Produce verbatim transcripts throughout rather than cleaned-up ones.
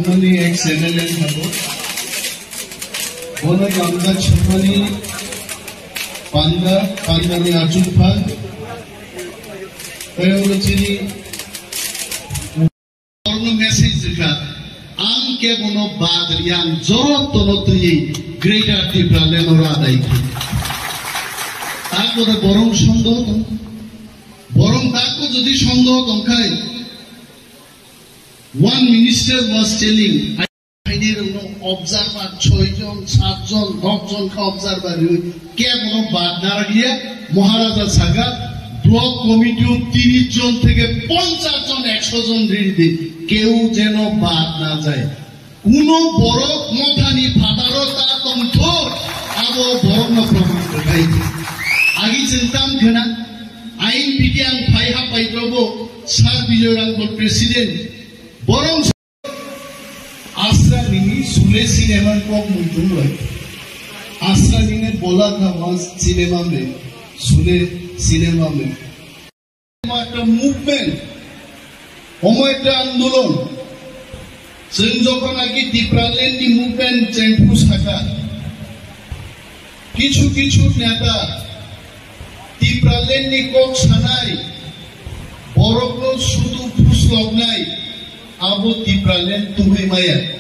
Ani ex M L A habo. Bono gamda chumani panda, pandani achukpha. Kaya ulo chini Borokno message rwkha, ang kebono bad riyang, jotono twiwi Greater Tipraland oro adai khe. Takore borok sondeho tong. Borok takbo jodi sondeho tongkhai, one minister was telling, Khainai rokno observer soi jon, sat jon, nok jon kha observer rwi kebono bad narwkliya. Maharaja sakha, block committee o tiris jon theke ponchash jon, ekso jon riri di, keu jeno bad na jai. Kuno borok mothani phataro ta tongthok, abo borokno proman rwkha. Agi chwng tam khna, ain biti ang phai hapai probo, Sir Bijoy Rangkhol president, borok Asra nini sule cinema kok muitung lai. Asra nini bola kha mas cinema me, sule cinema me. Omo ekta movement, omo ekta andolon. Chwng jokhon agi Tipraland ni movement chengphu saka, kichu kichu neta Tipraland ni kok sanai, borokno sudu phusloknai, abo Tipraland tubui maya.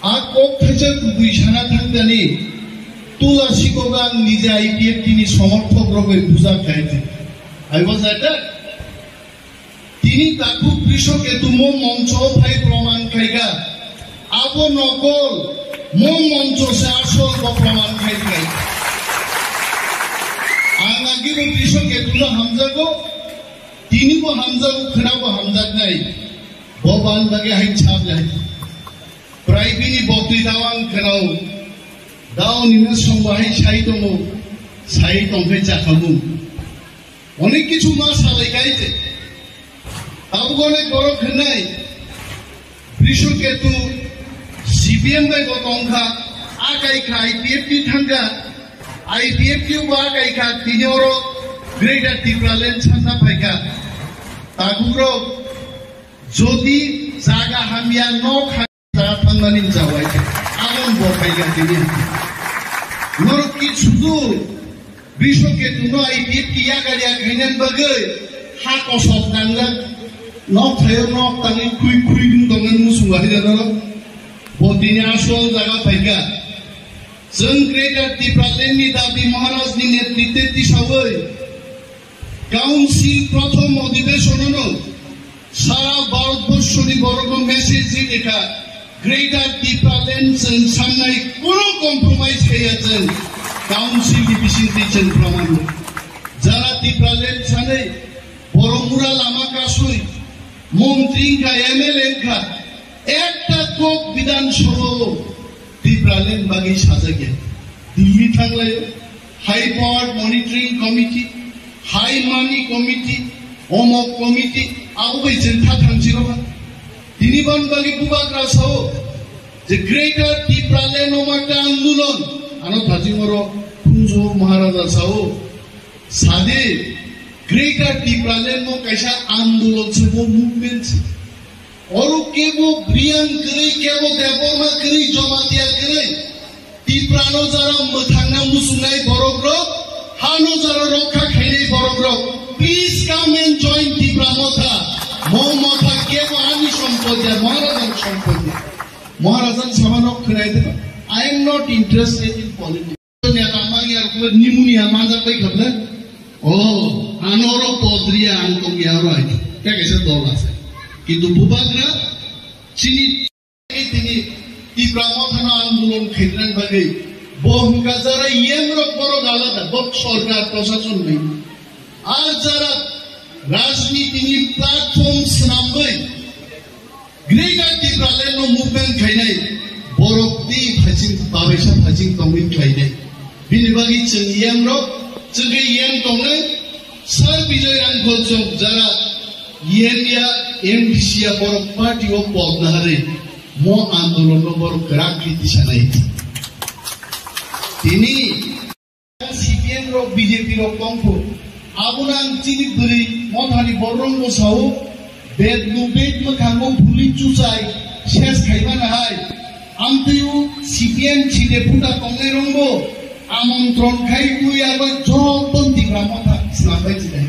A kok thaisa kubui sana thangtani, tula sikoga ang nije I P F T ni somorthok rok bai bujak khai. I was at that. Tini takhuk Brishoketu mo moncho phai proman khaikha. Abo nokol, mo moncho se asol bo proman khaikha. Ang agi bo Brishoketu no hamjago, tini bo hamjago, khna bo hamjaknai. Bo ban bagi hai chap jai. Prai bini bokti dawang khnao. Dao nini songbo hai sai tongo, sai tongkhe chakhamu. Onek kichu ma salai kai je. Abo onek borok hwnai, Brishoketu C P M bai bo tongkha, akai kha I P F T thangkha, I P F T bo akai kha, tini oro Greater Tipraland sanna phaikha. Takhuk rok, jodi jaga hamya nok ha-, jaga thangmani jawai khe, aboni bo phaikha tini. Norok ki sudu Brishoketu no I P F T yagaria khainani bagwi ha kosok tangjak, nok thaio nok tangwi khui khui wng tongmani muchung bahai rok. Bo tini asol jaga phaikha. Chwng Greater Tipraland ni dabi Maharaj ni netritwe tisawi Council prothom odhibeshon no sara Bharatborshoni borokno message rikha, Greater Tipraland chwng samnai kunu compromise khaiya chwng Council ni bisingtwi chwng proman rw. Jara Tipraland sanai borok mura lama kasui, montri wngkha, M L A wngkha, ekta kok Bidhan Sabha o Tipraland bagwi sajakya. Delhi thanglaio, High Power Monitoring Committee, High Money Committee, Omok Committee, abo bai chwng tha thangsi rokha. Tini ban bagwi bubagra sao je Greater Tipraland no ma ta andolon, ano thajing oro Phunjo Maharaja sao, sadi Greater Tipraland no kaisa andolon se, bo movement se. Oro kebo Briang kwrwi, kebo Debbarma kwrwi, Jamatia kwrwi. Tiprano jara mwthangna muchungnai borok rok, hano jara rokha khainai borok rok, please come and join Tipra Motha. Mo Motha kebo ani sompoti ya, Maharajani sompoti ya. Maharajan sama nok khwnai de, I am not interested in politics. Neta mangya rok le nimuni ya manjak bai khapna. Oh, ano oro podriya ang tongya oro ai. Kaya kaisa dol ase. Kintu bubagra chini tini Tipra Mothano andolon khainani bagwi bo hwnkha jara yem rok borok alada, bo sorkar prosason bai. Ar jara rajniti ni platform swnamwi Greater Tipraland no movement khainai borok twi phaiching, babaisa phaiching tongwi khlainai. Bini bagwi chwng yem rok, chwngkhe yem tongnai, Sir Bijoy Rangkhol chwng jara yem ya, M D C ya borok party o pok naharwi mo andolon no borok kwrak khe tisanai. Tini C P M rok, B J P rok tongkho. Abono ang chini bwrwi Mothani borok rokno sao, bed no bed mwkhango buli chuchai, ses Saimana hai, amtwi o C P M chide puta tongnai rongbo, amontron khai twi abo joto Tipra Motha slambai chide.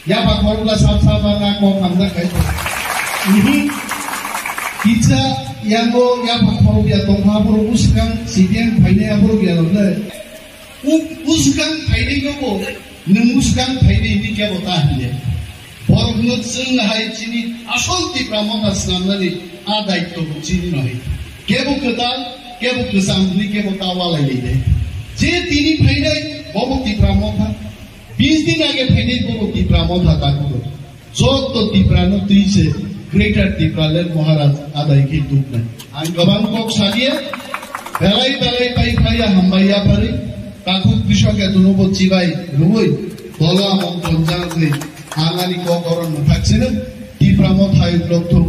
Yapha khorokla sab sab na kok hamjak khai. Mhm. Kisa yango yapha khorok ya tongkha borok uskang C P M phainai borok ya le. U-, uskang phainai nobo, nwng uskang phainai ni kebo ta hile. Borok no chwng hai chini asol Tipra Motha swnamnani a daityo bo chini no hai. Kebo kwtal, kebo kwcham hwnwi kebo ta walai lai de. Je tini phainai, bobo Tipra Motha. Bis din age phainai bobo Tipra Motha ta kudo. Joto Tipra no twi se Greater Tipraland Maharaj adai khe tubnai. Ang gabang kok salia, belai belai pai phaya hambai ya phari, takhuk bisok ya duno bo chibai rwui, dolo among tonjang se, ang ani kok oron no thaksino, Tipra Motha hai blok thuk.